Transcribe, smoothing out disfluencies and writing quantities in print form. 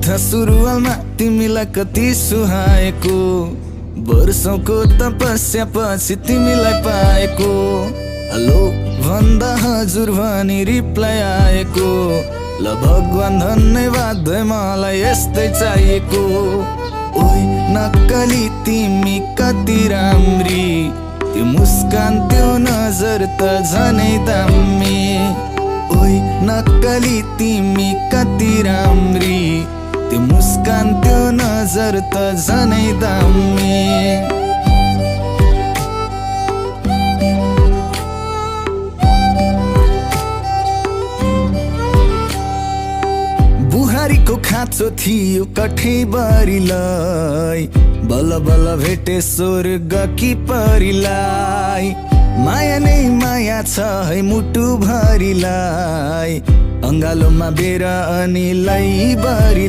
था सुरुवालमा तिमीलाई कति सुहाएको, वर्षौंको तपस्या पछि तिमीलाई पाएको। हेलो भन्दा हजुर भनी रिप्लाई आएको, ल भगवान धन्यवाद भए मलाई यस्तै चाहिएको। ओइ नक्कली तिमी कति राम्री, त्यो मुस्कान त्यो नजर त झनै दामी। ओइ नक्कली तिमी कति राम्री, त्यो मुस्कान त्यो नजर त झनै दामी। बुहारीको खाँचो थियो कठैबरीलाई, बल्ल बल्ल भेटे स्वर्ग कि परिलाई। माया नै माया छ है मुटु भरिलाई, अङ्गालोमा बेर अनि लैबरी।